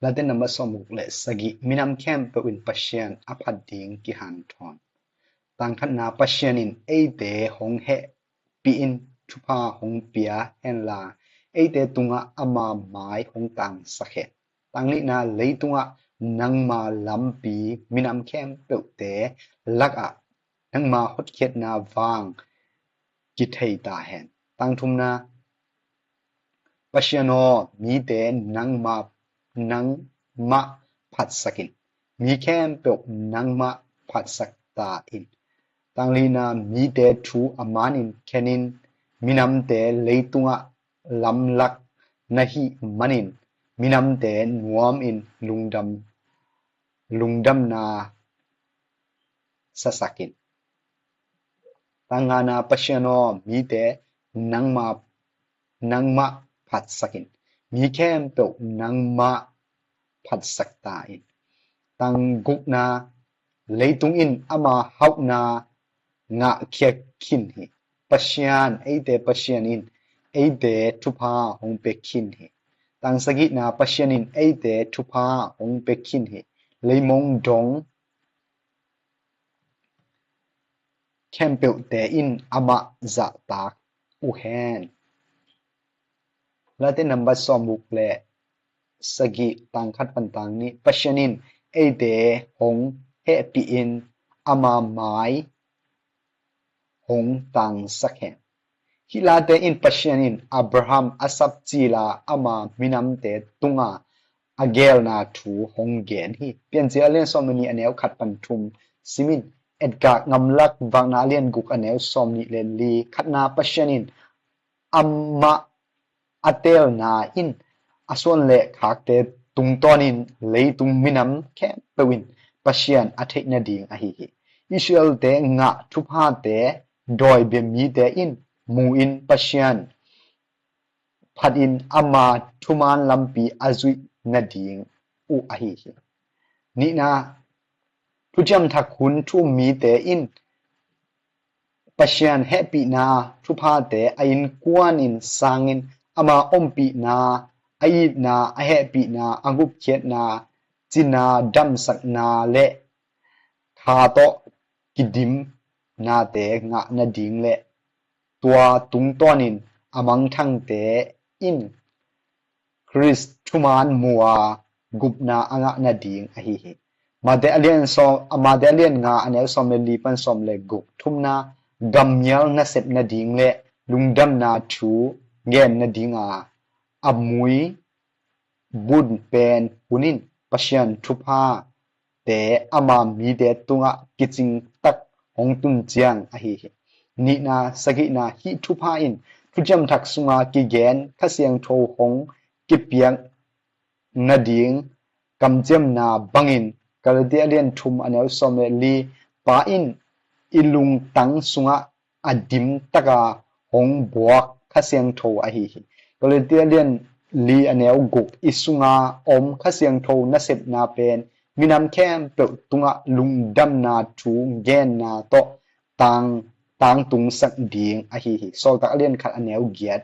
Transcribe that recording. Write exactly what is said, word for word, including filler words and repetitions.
Late nambat sawmguk le sagih, minam khempeuh in Pasian a phat ding kihanthawn. Tangkhatna, Pasian in eite hong hehpih in thupha hong pia henla, eite tungah ama mai hong tangsak hen. Tanglina, leitungah nangma lampi minam khempeuhte lakah nangma hotkhiatna vang kithei ta hen. Tangthumna, Pasian aw, mite nangma, nangmah phatsak in. Mi khempeuh nangmah phatsak ta in. Tanglina, mite thu a manin khenin, minamte leitungah lamlak na hih manin, minamte nuam in lungdam, lungdamna sasak in. Tangngana, Pasian aw, mite nangma, nangmah phatsak in. Mi khempeuh nangmah phatsak ta in. Tanggukna, leitung in ama hauhna ngahkhia khin hi. Pasian, eite Pasian in eite thupha hong pia khin hi. Tangsagihna, Pasian in eite thupha hong pia khin hi. Leimong dong khempeuhte in amah zahtak uh hen. Late nambat sawmguk le sagih, tangkhat pan tangnih, Pasian in eite hong hehpih in ama mai hong tangsak hen. Hih late in Pasian in Abraham a sap cila ama minamte tunga a geelna thu hong gen hi. Piancil a lian sawm le nih, a neu khat pan thum simin, etkak ngamlak vakna a lian guk, a neu sawm nih le li. Khatna, Pasian in amah a teelna in a suan le khakte tungtawnin leitung minam khempeuh in Pasian a theih nading ahi hi. Israelte ngah thuphate dawibia mite in mu in Pasian phatin ama thuman lampi a zuih nading uh ahi hi. Nihna, thuciam thak hun thu um mite in Pasian hehpihna thuphate a innkuan in sangin ama ompihna, a itna, a hehpihna, a gupkhiatna, cina damsakna le kha tawh kidimnate ngah nading le tua tungtawnin a mangthangte in Khrist thuman mu a gupna a ngah nading ahi hi. Mate a lian sawm, a Mate a lian nga a neu sawm le li pan sawm le guk. Thumna, gammial nasep nading le lungdamna thu gen nadinga a mui bun pen hun in Pasian thupha te ama mite tungah kicing tak hong tun ciang ahi hi. Nihna, sagihna, hih thupha in thuciam thak sunga kigen Kha Siangtho hong kipiak nading kamciamna bangin Galati a lian thum a neu sawm le li, Pa in i lungtang sungah a dim taka hong buak Kha Siangtho ahi hi. Galati a lian li a neu guk, i sunga om Kha Siangtho nasepna pen minam khempeuh tungah lungdamna thu genna tawh tang, tangtungsak ding ahi hi. Sawltak a lian khat a neu giat,